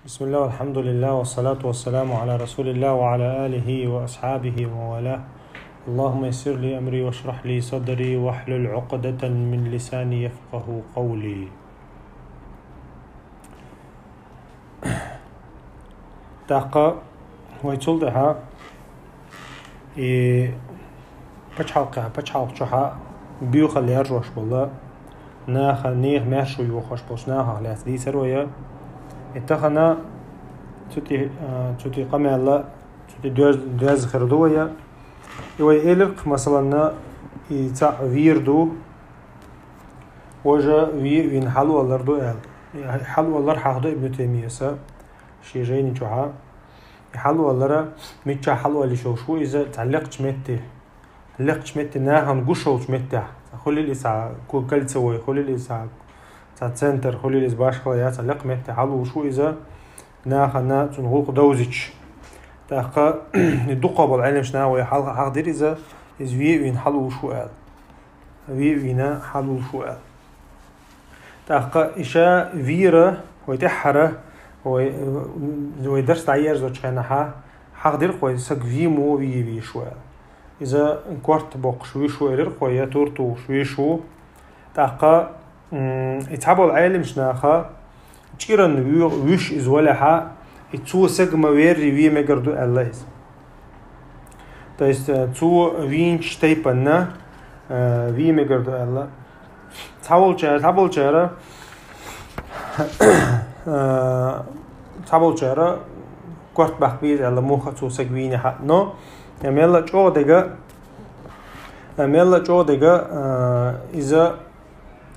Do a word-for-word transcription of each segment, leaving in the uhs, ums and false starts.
بسم الله والحمد لله والصلاة والسلام على رسول الله وعلى آله وأصحابه ومن والاه. اللهم يسر لي أمري واشرح لي صدري واحلل عقدة من لساني يفقه قولي. ТӀаккха вай цул тӀаьхьа и пачхьалкхе-, пачхьалкх чухьа буьйхал яржош бола наха, нехан маьршо йохош болча нахах лаьца дийцар вай. И тахан цу тӀа, а, цу тӀа къамаьл, цу тӀа доьз-, доьзна хир ду вай. И вай элира-кх, масала, и цхьаъ вийр ду, важа вийна хьалоалар ду аьлла. И хьалоалар хьахаду Ибн Таймияс ший жайни чухьа. И хьалоалар, миччахьа хьалоалаш йолаш ва иза, цхьа лекхача метте. Лекхача метте, нахана гуш йолча метте. Цхьа хулил иза, цхьа ко-, кольцевой, хулил иза, цхьа, цхьа центр, хулил иза, башхала яц, цхьа лекха метте хьалоалаш ва иза, нахана цун гӀулакх довзийта. ТӀаккха и дукхагӀбола Ӏеламнаха вай хьал-, хьахадир иза, иза вийна хьалоалаш ва аьлла. Вийна хьалоалаш ва аьлла. ТӀаккха иштта вийра, вай тӀеххьара, вай, вай дарс дӀаерзача хана хьахадир-кх вай, саг вийна ма вий, вийш ва аьлла. Иза корта боккхаш вийш ва элира-кх вай, я тур тухуш вийш ва. ТӀаккха, м, и цхьабола Ӏеламнаха чӀиран ву-, вуьш иза валехьа, и цо саг ма верри вийна мегар ду аьлла иза. То есть, э, цо вийнача тайпана, э, вийна мегар ду аьлла. Цхьаболчара, цхьаболчара, э, цхьаболчара корта баккха беза аьлла, муха цо саг вийнехьа. Но, э, мелла чӀогӀа дега, э, мелла чӀогӀа дега, э, иза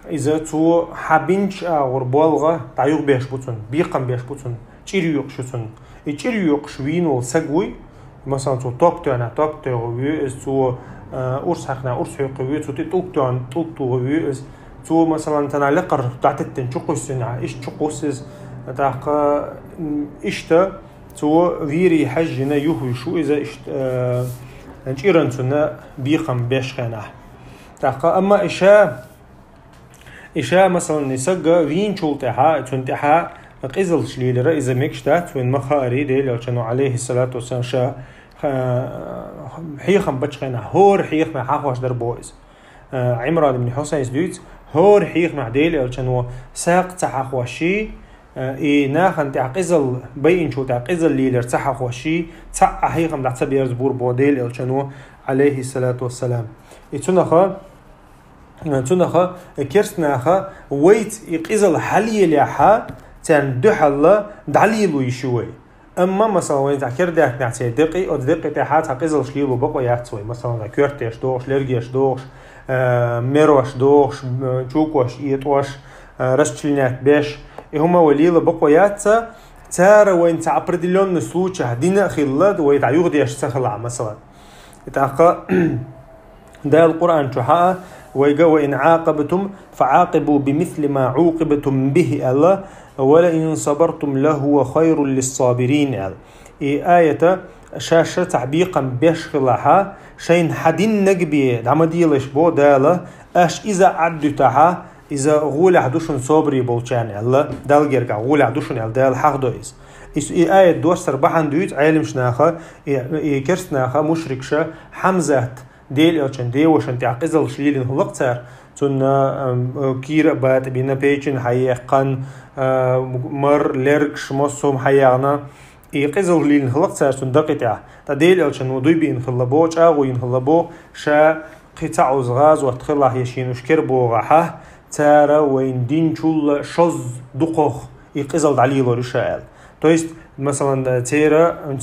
Иза цо хьабинча агӀор болга дӀаюгӀ беш бу цунна, бекхам беш бу цунна, чӀир йоькъуш ю цунна. И чӀир йоькъуш вийна вола саг вуй, масала, цо топ тоьхна, топ тоьху вуй иза, цо, э, урс хьаькхна, урс хьокху вуй, цо тӀе тӀулг тоьхна, тӀулг туху вуй иза. Цо, масала, цхьана лекхара дӀатеттина чукхуссина, иштта чукхуссу иза. ТӀаккха, м, иштта цо вийра хьаьжжина юхавуьйш ву иза, иштта, э, чӀиран цунна бекхам беш хенахь. ТӀаккха, амма иштта Иштта, масала, и саг вийначул тӀаьхьа, цунна тӀехьа къизалш лелар, иза мегаш дац, вайна ма хаарий, Делан Элчано, Ӏалайхи ссалату вассалам, ша, ха-, хьехам беча хенахь, хӀора хьехаме хьахош дар боху иза. Э, Ӏимран ибн Хьусайнс дуьйцу, хӀора хьехамехь Делан Элчано сагӀа ца хьахош, э, и нахана тӀехь къизал, байинчул тӀехь къизал лелар ца хьахош, цхьа а хьехам дӀа ца берзабора боху Делан Элчано, Ӏалайхи ссалату вассалам. И цунаха Цунаха керстанаха вайца и къизал хьалелехьа, царна дуьхьал дӀалело йиш ю вай. Амма, масала, вайна цхьа кер даьхкинехь церан декъий, оцу декъий тӀехьа цхьа къизалш лело бакъо яц вай. Масала, цхьа коьрташ дохуш, лергеш дохуш, э, мерош дохуш, э, чукош, этӀош, э, расчленять беш. И хӀума вай лело бакъо яц, цара вайна цхьа определённый случаехь дина а хилла, вай дӀа юхадеш ца хилахь, масала. И тӀаккха Дала Къуръан чу хьаа, вайга: «وإن عاقبتم فعاقبوا بمثل ما عوقبتم به», аьлла, «ولئن صبرتم لهو خير للصابرين», аьлла. И аята шаьш цхьа бекхам беш хилахьа, шайна хьадиннарг бен дӀа ма делаш бо Дала, аш иза Ӏаддуьтахьа, иза гӀолехь ду шуна собаре болчарна аьлла, Далла гергахь гӀолехь ду шуна аьлла, Дала хьахадо иза. Иза и аят доссар бахьана дуьйцу Ӏеламнаха, и, и керстанаха, мушрикша, Хьамзат, Делан Элчан девашан тӀехь къизалш лелийна хилла-кх цара, цунна, ам, кийра а батӀа бина, печень хьаеккхана, а, мар, лергаш, массо а хӀума хьаяьхна, и къизал лелийна хилла-кх цара цунна дакъий тӀехь. Ткъа Делан Элчано дуй биъна хилла бо, чӀагӀо йина хилла бо, ша кхин цхьа Ӏуза гӀазот хилахь я шена уьш кер богӀахьа, цара вайна динчул шозза дукхох и къизал дӀалелор ю ша аьлла. То есть, масалан, церан,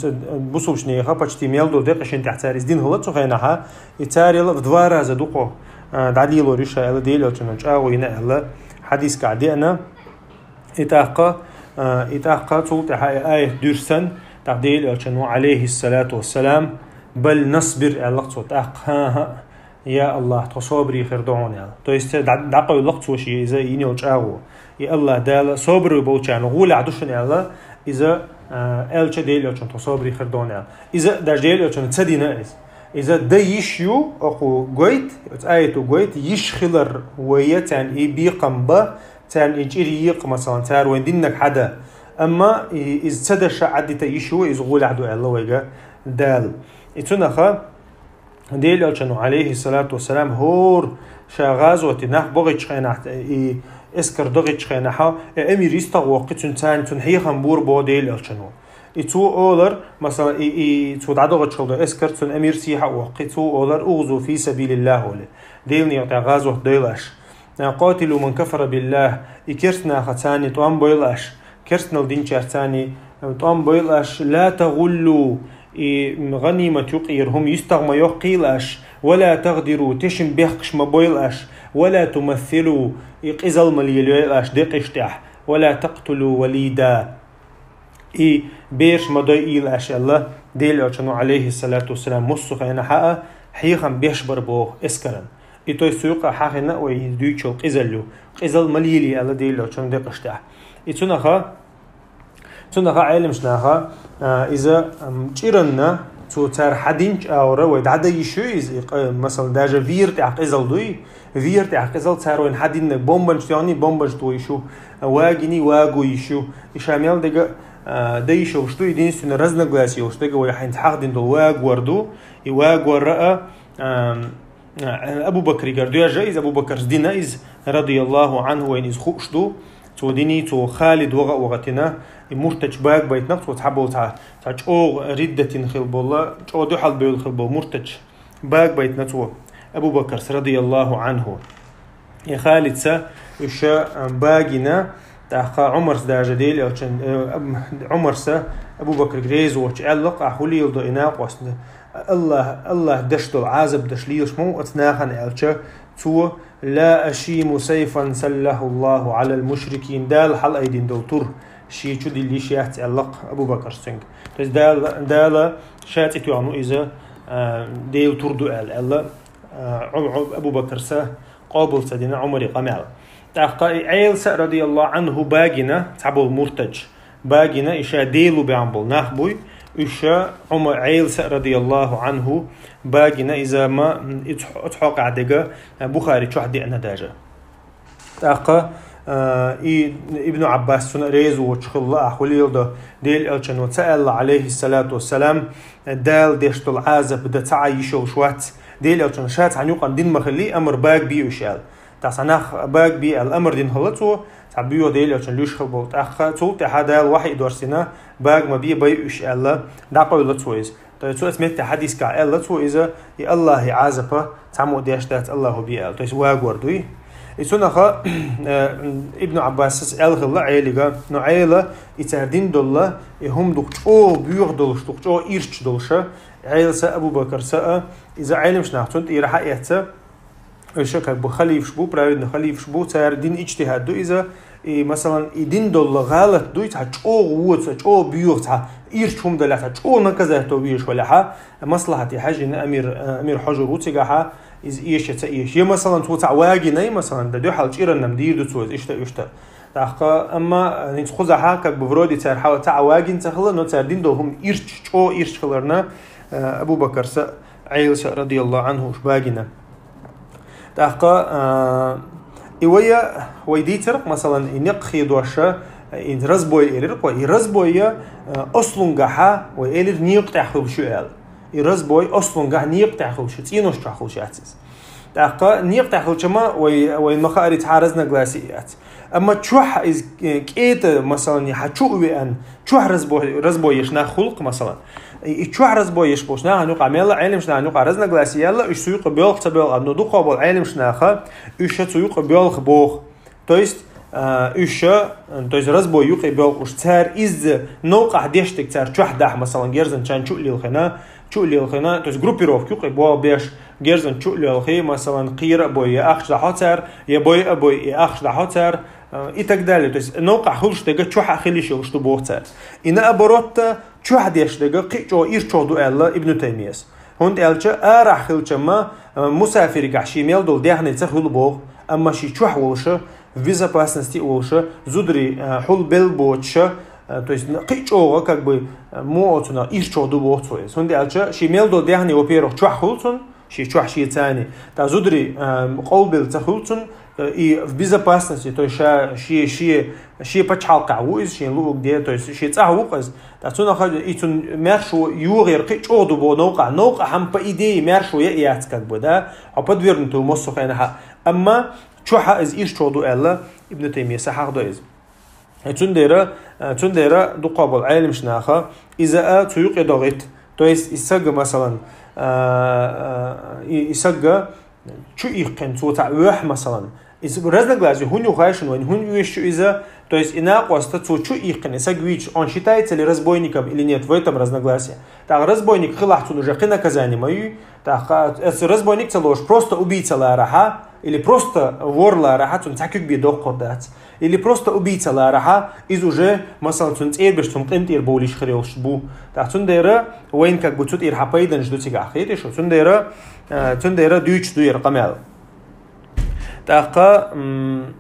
бусулбачу нехан почти мел долу декъашна тӀехь цара иза дина хилла цу хенахьа, и царел в два раза дукхох, а, дӀалелор ю ша аьлла, Делан Элчано чӀагӀо йина аьлла, хьадисехь деана. И тӀаккха, а, и тӀаккха цул тӀаьхьа и аят дуьйцуш санна, тӀаккха Делан Элчано, Ӏалайхи ссалату вассалам, «بل نصبر», аьлла-кх цо, тӀаккха, хӀан-хӀа, я АллахӀ, тхо собаре хир ду хьуна аьлла. То есть, дӀа-, дӀакъовлла-кх цо шен иза йина йолу чӀагӀо. И АллахӀ Дала собаре болчарна гӀолехь ду шуна аьлла, иза, а, аьлча Делан Элчано, тхо собаре хир ду хьуна аьлла. Иза даже Делан Элчано ца дина иза. Иза дан йиш ю, оцу гойту, оцу аято гойту, йиш хилар вай царна и бекхам бан, царна и чӀир екъа, масалан, цара вайна диннарг хьадан. Амма и-, иза ца деш Ӏаддита йиш ю, иза гӀолехь ду аьлла вайга Дала. И цунаха Делан Элчано, Ӏалайхи салату вассалам, хӀора ша гӀазоте нах богӀучу хенахь, и эскар догӀучу хенахь, и эмир йистагӀвоккху, цуьнан царна, цуьнан хьехам бора боху Делан Элчано. И цо олар, масала, и, и цо дӀадогӀучу хала долу эскар, цуьнан эмир сехьа а воккху, цо олар: «Угъзу фи сабилиллахь», олий. Делан некъа тӀехь гӀазот дойла аша. «Къатилу ман кафара биллахь», и керста нахаца тӀом бойла аша, керстанал динчаьрца тӀом бойла аша, «ла тагӀуллу», и гӀанимат юкъера хӀума йистагӀ ма йоккхийла аша, «ва ла тагӀдиру», тешам бехкаш ма бойла аша, «ва ла тумассилу», и къизалла ма лелайойла аша декъаш тӀехь, «ва ла такътулу валида», и бераш ма дойийла аша аьлла, Делан Элчано, Ӏалайхи салату вассалам, массо а хенахь а хьехам беш бара боху эскаран. И, то есть, цу юкъа хьахийна вай дуьйцучул къизалла ю. Къизалла ма лелае аьлла Делан Элчано декъаш тӀехь. И цунаха, цунаха Ӏеламчу наха, а, иза, ам, чӀиранна, цо цара хьадинчу агӀора вай дӀадан йиш ю иза, и къ-, масала, даже вера тӀехь къизалла дуй, вера тӀехь къизалла цара вайна хьадиннарг бомбанаш тоьхний, бомбанаш тӀе йиш ю, вагиний, ваго йиш ю. И ша мел дерг а, а, дан йиш йолуш ду, единственное разногласие йолуш дерг а вай хьайна хьахдина долу вагор ду, и вагор а, ам, Абу Бакригара доьжна иза, Абу Бакрас дина иза, радияллаху анху, вайна иза хууш ду. Цо диний, цо Халид ваха а вахийтина, и муртачу багабайтина цо цхьаболу цхьа, цхьа чӀогӀа ридда дина хилла болу, чӀогӀа дуьхьал бевлла хилла болу муртачу багабайтина цо Абу Бакрас, радияллаху анху. И Халидца уьш, а, багийна, тӀаккха Ӏумарс даже Делан Элчан, э, Ӏумарса Абу Бакриг реза воцуш аьлла-кх: «Ахь хӀун леладо и накъостна? Аллах, Аллах деш долу Ӏазап даш лелаш ма ву оцу нахана», аьлча, цо: «Ла ашиму сайфан саллахуллаху алал мушрикин», Дала хьалаайдина долу тур шен чу дилла йиш яц аьлла-кх Абу Бакрас цуьнга. То есть Дала, Дала ша цӀе тоьхна ву иза, а, Делан тур ду аьлла, аьлла, а, Ӏу-, Ӏу-, Абу Бакрса къобал ца дина Ӏумаран къамел. ТӀаккха и Ӏелас а, радияллаху анху, багийна, цхьаболу муртадаш багийна, и ша Дела ву баьхна болу нах буй, уьш Ӏума-, Ӏелас а, радияллаху анху, багийна, иза ма, и цу-, оцу хьокъехь дерг а Бухари чохь деана даже. ТӀаккха, а, и Ибн Ӏаббас цунна реза воцуш хилла, ахь хӀун леладо, Делан Элчано ца аьлла, Ӏалайхи салату вассалам, Дала деш долу Ӏазап дан ца Ӏа йиш йолуш вац. Делан Элчано ша цхьана юкъана дина ма хиллий, амар бага бе уьш аьлла. ТӀаккха цхьа нах бага бе аьлла, амар дина хилла цо, цхьа боьха Делан Элчано луьйш хилла болу. ТӀаккха цул тӀаьхьа Дала вахьи доссийна, бага ма бе, бай уьш аьлла, дӀакъевлла цо иза. То есть цо оцу метте хьадисехь аьлла цо иза, и Аллахьан Ӏазап цхьаммо а деш дац, Аллахьо бе аьлла. То есть вагор дуй. И цунаха, э, Ибн Ӏаббасас аьлла хилла Ӏелига, но Ӏела и цара дина долу, и хӀума дукха чӀогӀа боьха долуш, дукха чӀогӀа ирча долуша, Ӏелас а, Абу Бакрас а, иза Ӏеламчу нах цунна тӀера хьаэцна, уьш как бы халифаш бу, праведный халифаш бу, цара дина иджтихӀад ду иза, и, масалан, и дина долу гӀалат дуй, цхьа чӀогӀа воцу, чӀогӀа боьха, цхьа ирча хӀума далахь, цхьа чӀогӀа наказать до везаш валахьа, маслахьате хьаьжжина амир, амир хьожур ву цигахьа, иза эша, ца эша. Я, масалан, цо цхьа вагийна, масалан, да дуьхьал чӀиран-м дийр ду цо иза, иштта, иштта. ТӀаккха, амма, хӀинца кхузахьа, как бы, вроде цара хьа-, цхьа а вагийна ца хилла, но цара дина долу хӀума ирча, чӀогӀа ирча хиларна, э, Абу Бакрса, Ӏеласа, радияллаху анху, уьш багийна. ТӀаккха, а, и вай, вай дийцарх, масалан, и некъ хедоша, и разбой элира кхо, и разбой, а, ослунгахьа, вай элира некъа тӀехь хуьлуш ю аьлла. И разбой ослунгахь некъа тӀехь хуьлуш ю, цӀенош чохь хуьлуш яц иза. ТӀаккха некъа тӀехь хилча-м вай, вай ма хаъара цхьа разногласие яц. Амма чохь иза, э, кӀета, масалан, хьан чу а веана, чохь разбой, разбой еш нах хуьлу-кх, масалан. И, и чохь разбой еш болчу нахана юкъа мелла Ӏеламчу нахана юкъа разногласие яьлла, уьш цу юкъа боьлху, ца боьлху, но дукхахболу Ӏеламчу наха, уьш цу юкъа боьлху боху. То есть, а, уьш, то есть разбой юкъа боьлхуш, цара иза новкъахь деш дерг цара чохь дахь, масалан, герзан чан чу а лелхина, чу а лелхина, то есть группировка юкъа боху беш, герзан чу а лелхи, масалан, кхера а бой, я ахча дӀахьо цара, я бой а бой, я ахча дӀахьо цара, а, и так далее. То есть новкъахь хуьлуш дерг чохь а хила йиш йолуш ду боху цара. И наоборот, чохь деш дерг кхин а чӀогӀа ирча ду аьлла Ибн Таймияс. ХӀунда аьлча арахь хилча-м, а, мусафиргахь шен мел долу даьхни ца хуьлу боху, амма шен чохь волуша, в безопасности а волуша, зударий, а, хьулбелла боцуша, а, то есть кхин а чӀогӀа, как бы, а, мо оцунах ирча ду боху цо иза. ХӀунда аьлча шен мел долу даьхни, во-первых, чохь хуьлу цунна, шен чохь шен царна. ТӀаккха зударий, а, къовлабелла ца хуьлу цунна, и в безопасности, то есть ша, ши, ши, ши пачхьалкхехь ву иза, шен луъург де, то есть шен цӀахь ву-кх иза. ТӀаккха цунах и цун маьршо йогӀера кхин а чӀогӀа ду боху новкъахь. Новкъахь хӀама, по идее, маьршо яа яц как бы, да? Хьо подвергнутый ву массо а хенахь. Амма чохь иза ирчӀогӀа ду аьлла, Ибн Таймия схьахадо иза. Цундела, цундела дукхах болу Ӏеламнаха иза а цу юкъе догӀийта. То есть и сага, масалан, а, а, и, и сага чу иккхина цо цхьаъ воьхь, масалан. Иза разногласие, хӀунда ю хаьий шуна, вайна хӀунда оьшу иза, то есть и накъост цо чу иккхина, и сага вийча, он считается ли разбойником или нет, в этом разногласие. ТӀаккха разбойник хилахь, цунна уже кхин наказание ма ю. ТӀаккха оцу разбойник ца лоруш, просто убийца ларахь, или просто вор ларахь, цунна цхьа куьг бен доккхур дац. Или просто убийца ларахь, иза уже, масалан, цунна цӀера беш, цунна къинтӀера бовлийша хир йолуш бу. ТӀаккха цундела вайна как бы цу тӀера хьан пайданаш ду цигахь, хетий шу? Цундела, э, цундела дуьйцуш ду яра къамел. ТӀаккха, м,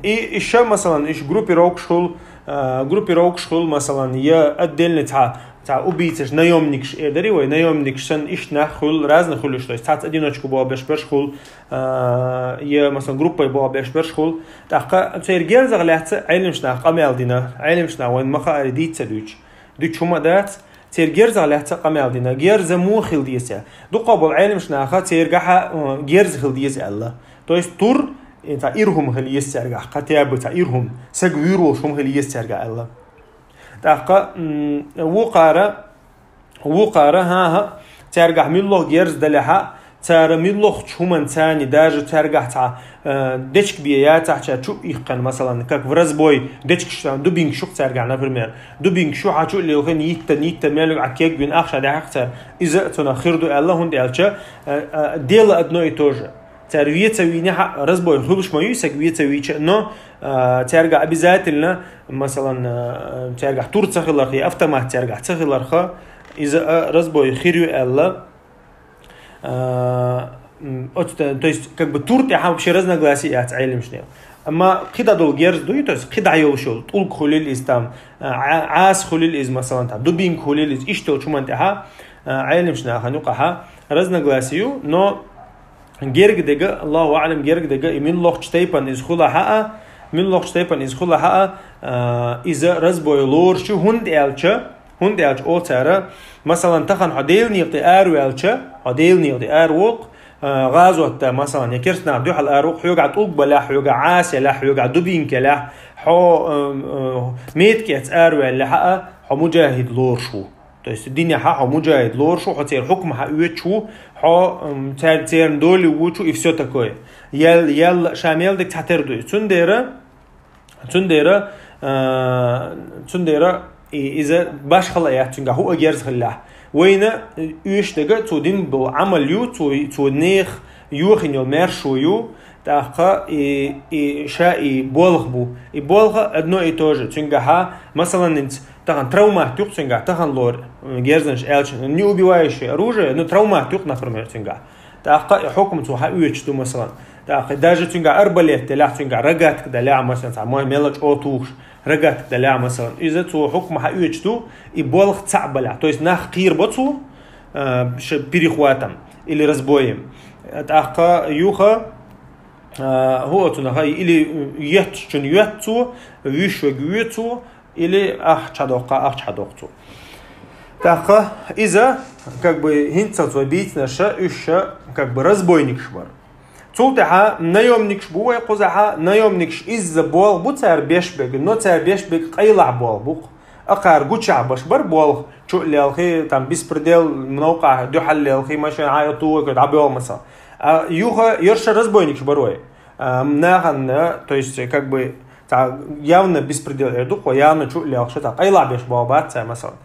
и, и ша, масалан, иш группировкаш хуьлу, э, группировкаш хуьлу, масалан, я отдельный цхьа, цхьа убийцаш, наёмникаш эр дарий вай, наёмникаш санна, иштта нах хуьлу, разный хуьлуш, то есть цхьацца одиночку боху беш берш хуьлу, а, я, масалан, группой боху беш берш хуьлу. ТӀаккха церан герзах лаьцна Ӏеламнаха къамел дина, Ӏеламнаха вайна ма хаари дийца дуьйцу. Дуьйцу хӀума дац, церан герзах лаьцна къамел дина. Герза муха хила деза? Дукхах болу Ӏеламнаха цергахь, а, герза хила деза аьлла. То есть тур, э, цхьа ира хӀума хила еза цергахь, кхатя а бу цхьа ира хӀума, сага вуьйр волуш хӀума хила еза цергахь аьлла. ТӀаккха, м, вукхара, вукхара, хӀан-хӀа, цаьргахь муьлхха герз далехь а, цара муьлххачу хӀуманца царна, даже цаьргахь цхьа, э, дечка бен яцахь, цара чу иккхина, масалан, как в разбой, дечкаш, дубинкаш ю-кх цаьргахь, например. Дубинкаш ю, хьан чу а лилхина, йиттан, йиттан мел ю, Ӏа кегвина, ахча дехьа цара. Иза а цунах хир ду аьлла, хӀунда аьлча, э, э, дело одно и то же. Цара вен ца вийна хьа, разбой хуьлуш ма ю, сага вен ца вийча, но, а, цаьрга обязательно, масалан, а, цаьргахь тур ца хиларх, я автомат цаьргахь ца хиларх, иза а разбой хир ю аьлла. А, м, оцу тӀе-, то есть, как бы, тур тӀехь вообще разногласие яц Ӏеламнехан. Амма кхидӀа долу герз дуй, то есть кхидӀа йолуш йолу, тӀулг хуьлийла иза там, а, Ӏа-, Ӏаса хуьлийла иза, масалан, там, дубинка хуьлийла иза, иштта йолчу хӀуманна тӀехь, а, Ӏеламнахана юкъахь разногласие ю, но герга дерг, Аллаху аӀлам, герга дерг, и муьлххачу тайпана иза хуьлахь а, муьлххачу тайпана иза хуьлахь а, а, иза разбой лоруш ю, хӀунда аьлча, хӀунда аьлча олу цара, масалан, тахана хьо Делан некъа тӀе араваьлча, хьо Делан некъа тӀе аравоккху, а, гӀазот тӀе, масалан, я керста нахана дуьхьал аравоккху, хьоьгахь тӀулг балахь, хьоьгахь Ӏаса ялахь, хьоьгахь дубинка ялахь, хьо, м, м, меткаца араваьллехь а, хьо муджахид лоруш ву. То есть динехь хьо муджахид лоруш ву, хьо церан хьукмахь оьцуш ву, хьо, м, цер-, церан доле воьдуш ву и всё такое. Ял-, ял-, ша мел дерг цхьатера ду иза. Цундела, цундела, а, цундела и-, иза башхалла яц цуьнгахь, хӀуъа герз хиллехь. Вайна оьшуш дерг цо дина болу Ӏамал ю, цо, цо нехан йохийна йолу маьршо ю, тӀаккха и, и ша и болх бу. И болх одно и то же. Цуьнгахь, масалан, хӀинца тахана травмат ю-кх цуьнгахь, тахана лору, м, герзанаш аьлча, не убивающее оружие, но травмат ю-кх, например, цуьнгахь. ТӀаккха и хьукма цо хьаоьцуш ду, масалан. ТӀаккха даже цуьнгахь арбалет делахь, цуьнгахь рогатка делахь, масалан, цхьа мо-, мелла чӀогӀа тухуш рогатка делахь, масалан. Иза цо хьукма хьаоьцуш ду, и болх цхьаъ балахь. То есть нах кхийр бо цо, а, ш-, перехватом или разбоем. ТӀаккха юха, а, хӀу оцунах, или еттачун йоьтту цо, вуьш вега вуьйцу цо, или ахча доккха, ахча доккху цо. ТӀаккха иза, как бы, хӀинца цо бийцинарш, уьш, как бы, разбойникаш бара. Цул тӀаьхьа наёмникаш бу вай кхузахьа, наёмникаш изза болх бу цара беш берг, но цара беш берг къайлахь болх бу-кх. Акхара гучахь беш бара болх, чу а лелхи, там, беспредел, новкъахь дуьхьал лелхи, машен хьайо туху, дӀабоьлху, масала. А юха ерша разбойникаш бара вай. А, нахана, то есть, как бы, цхьа явно беспредел эр ду-кх, явно чу а лелхаш, цхьа къайлахь беш болх бац цара, масалан.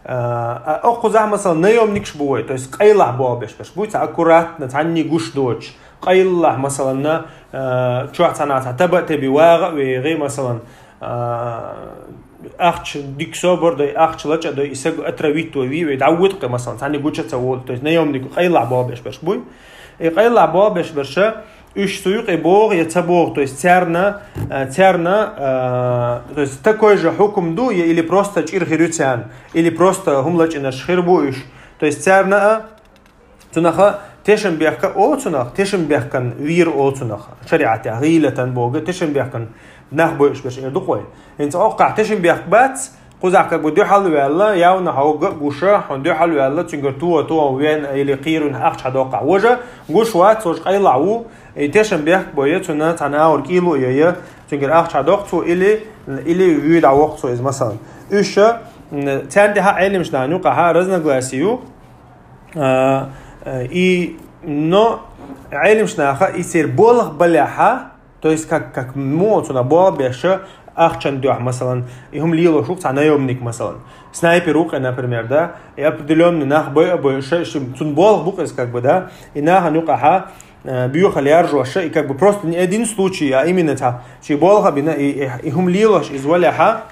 А, а, окхузахь, масалан, наёмникаш бу вай, то есть къайлахь болх беш берш бу, цхьа аккуратно, цхьанний гуш доцуш, къайлахь, масалан, а, чохь цхьана цхьа таба а теби, вагӀа а вегӀи, масалан, а, ахча дика собар дой, ахча лачкъа дой, и саг отравить вой вий, вей дӀавуьту-кх, масалан, цхьанний гуча а ца волу, то есть наёмник къайлахь болх беш берш буй. И къайлахь болх беш берша, уьш цу юкъе богӀу я ца богӀу, то есть царна, э, царна, э, то есть такой же хьукм ду, я или просто чӀир хир ю царна, или просто хӀума лачкъинарш хир бу уьш. То есть царна а, цунаха Тешам бехк оцунах, тешам бехкан вийр оцунах. ШариӀатехь гӀийлатан боху, тешам бехкан нах бойуш берш эр ду-кх вай. ХӀинца оккхахь тешам бехк бац, кхузахь как бы дуьхьал ваьлла, явна хьо гуш, хьуна дуьхьал ваьлла, цуьнгара то, то вен или кхийрун ахча хьадоккхахь. Важа гуш вац, важа къайлахь ву, и тешам бехк бой, цунна цхьана агӀор кӀийло а йой, цуьнгара ахча хьадоккху цо или, или вуьйр дӀавоккху цо иза, масалан. Уьш, м, царна тӀехь Ӏеламчу нахана юкъахь разногласие ю. А, а, и, но Ӏеламчу наха и церан болх балехьа, то есть как, как муха цунах болх беш, ахчан дуьхьа, масалан, и хӀума лелош ву цхьа наёмник, масалан, снайпер ву-кх, например, да, и определённый нах бой а бой, ша, ша, цунна болх бу-кх иза как бы, да, и нахана юкъахьа, а, боьхал яржош, и как бы просто не один случай, а именно цхьа, ши болх а бина, и, и, и хӀума лелош иза валехьа,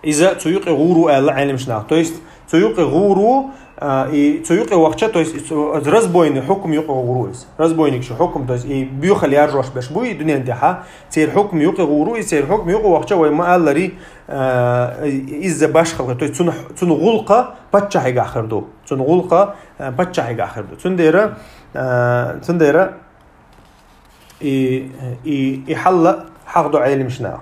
иза цу юкъе гӀур ву аьлла Ӏеламчу наха. То есть цу юкъе гӀур ву, а, и цу юкъе вахча, то есть цу, разбойный хьукм юкъе гӀур ву иза. Разбойник шу хьукм, то есть и боьхал яржош берш бу и дуьнен тӀехьа. Церан хьукм юкъе гӀур ву, и церан хьукм юкъе вахча вай ма-аллара, а, иза башхалла. То есть цуьнан, цуьнан гӀуллакх паччахьигахь хир ду. Цуьнан гӀуллакх, а, паччахьигахь хир ду. Цундела, а, цундела и, и, и хьал хьахдо Ӏеламчу наха.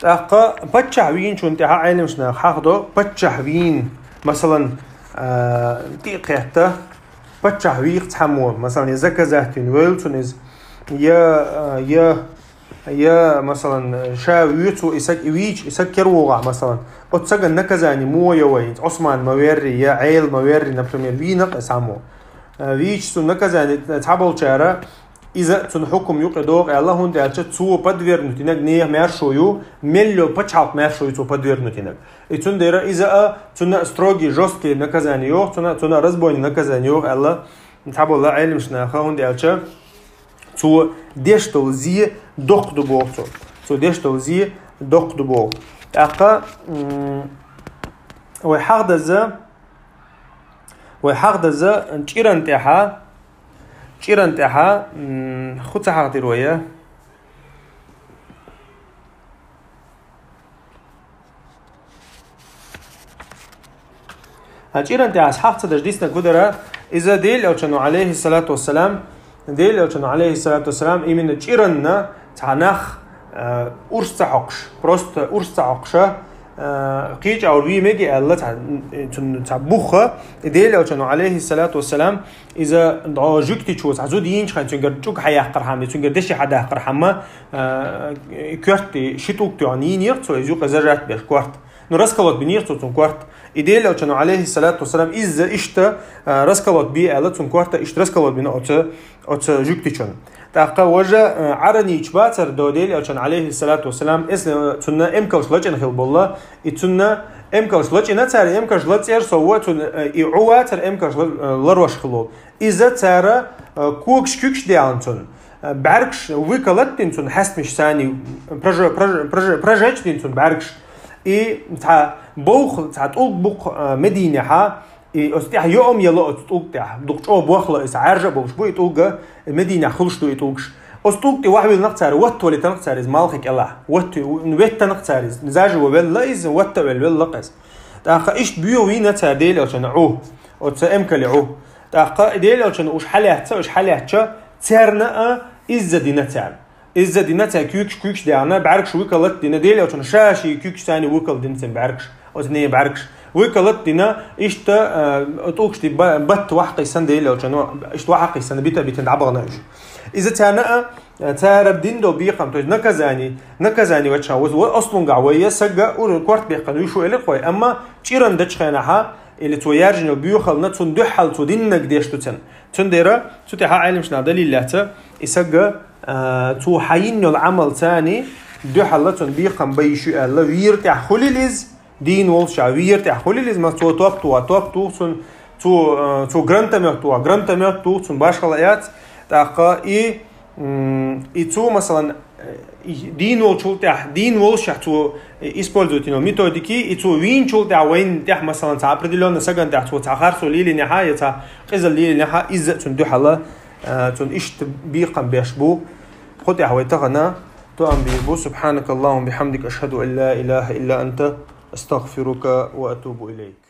ТӀаккха паччахь вийначунна тӀехьа Ӏеламчу наха хьахдо, паччахь вийна, масалан, а, тӀе а кхетта, паччахь вийкха цхьаммо, масалан, я заказать вина вевлла цунна иза, я, а, я, я, масалан, ша вуьйцу и саг, и вийча, и саг кера вогӀахь, масалан, оцу саган наказание муха йо вай, Ӏусман ма верри, я Ӏела ма верри, например, вийна-кх иза цхьаммо. А, вийча цунна наказание цхьаболчара, иза цуьнан хьукм юкъе догӀу аьлла, хӀунда аьлча цо подвергнуть йинарг нехан маьршо ю, мел йолу пачхьалкх маьршо ю цо подвергнуть йинарг. И цундела иза а цунна строгий, жёсткий наказание йоху, цунна, цунна разбойный наказание йоху аьлла, цхьаболу Ӏеламчу наха, хӀунда аьлча цо деш долу зе доккха ду боху цо. Цо деш долу зе доккха ду боху. ТӀаккха, м, вай хьахдаза, вай хьахдаза чӀиран тӀехьа, чӀиран тӀехьа, м, хӀун ца хьахдира вай? А чӀиран тӀехь ас хьаха ца даш диснарг хӀун дара, иза Делан Элчано, алейхиссалату вассалам, Делан Элчано, алейхиссалату вассалам, именно чӀиранна цхьа нах, э, урс ца хьокхуш, просто урс ца хьокхуша, э, кхечу агӀор вий мега аьлла, цхьа, цунна цхьа буха, и Делан Элчано, алейхиссалату вассалам, иза дӀо жуьгтичо цхьа зуда йийначхьана, цуьнгара чӀуг хьаяккхархьама, цуьнгара деши хьадаккхархьама, э, коьрта ши тӀулг тоьхна йийнера цо, иза юкъа зажат беш корта. Ну, расколот бинера цо цунна корта. И Делан Элчано, алейхиссалату вассалам, изза иштта, а, расколот бе аьлла, цунна корта иштта расколот бина оцу, оцу жуьгтичунна. ТӀаккха важа, а, Ӏаранийча бацара до Делан Элчано, алейхиссалату вассалам, эс, а, цунна эмкалш лачкъина хила болла, и цунна эмкалш лачкъина цара, эмкалш лацкъера со во, цунна, а, и Ӏу вацара эмкалш ла-, а, ларош хила волу. Иза цара, а, когаш куьгаш дехна цунна, а, бӀаьргаш выколоть дина цунна, хьаьстамаш санна, прожи-, прожи-, прожи-, прожечь дина цунна бӀаьргаш. И цхьа бовха, цхьа тӀулг бу-кх, а, Мединехьа, и оцу тӀехь йоам елла оцу тӀулг тӀехь. Дукха чӀогӀа бохла иза, Ӏаьржа а болуш бу и тӀулга, Мединехь хуьлуш ду и тӀулгаш. Оцу тӀулг тӀе вахьвиллина-кх цара, ватта валийтина-кх цара иза малхе кӀелахь. Ватта, веттина-кх цара иза. Заживо велла иза, ватта а велла, велла-кх иза. ТӀаккха иштта боьха вийна цара Делан Элчанна Ӏу, оцу эмкале Ӏу. ТӀаккха Делан Элчанна уьш хьалаьцна, уьш хьалаьцча, царна а изза дина царна. Изза дина царна куьйгаш, куьйгаш дехна, бӀаьргаш выколоть дина, Делан Элчанна ша шен куьйгаш санна выколоть дина царна бӀаьргаш, оцу ненан бӀаьргаш. Выколоть дина, иштта, а, тӀулгаш тӀе ба-, батта вахьа кхийсина Делан Элчанна, иштта вахьа кхийсина, бита а битина дӀабахана уьш. Иза царна а, цара дина долу бекхам, то есть наказание, наказание ваьчхьана, вот, вот оцу лунгахь вай я сага ур-, корта беккхина вуьйш ву элира-кх вай, амма чӀиран дечу хенахьа, или цо яьржина йолу боьхална, цунна дуьхьал цо диннарг деш ду царна. Цундела, цу тӀехьа Ӏеламчу наха далил лаьцна, и сага, а, цо хьан йина йолу Ӏамал царна дуьхьал цунна бекхам бан йиш ю аьлла, вийра тӀехь хуьлийла иза, дийна волуш а вийра тӀехь хуьлийла иза, ма цо топ туху, топ туху цунна, цо, а, цо гранатомёт туху, гранатомёт туху цунна, башхалла яц, тӀаккха и, м, и цо, масалан, э, и дийна волчул тӀехь, дийна волушехь цо, э, использовать йина методики, и цо вийначул тӀехь, вайна тӀехь, масалан, цхьа определённый сагана тӀехь цо цхьа харцо лелийнехьа, я цхьа къизалла лелийнехьа, изза а цунна дуьхьала, э, цунна иштта бекхам беш бу. Кху тӀехь вай тахана тоам бийр бу. سبحانك اللهم وبحمدك، أشهد أن لا إله إلا أنت، أستغفرك وأتوب إليك.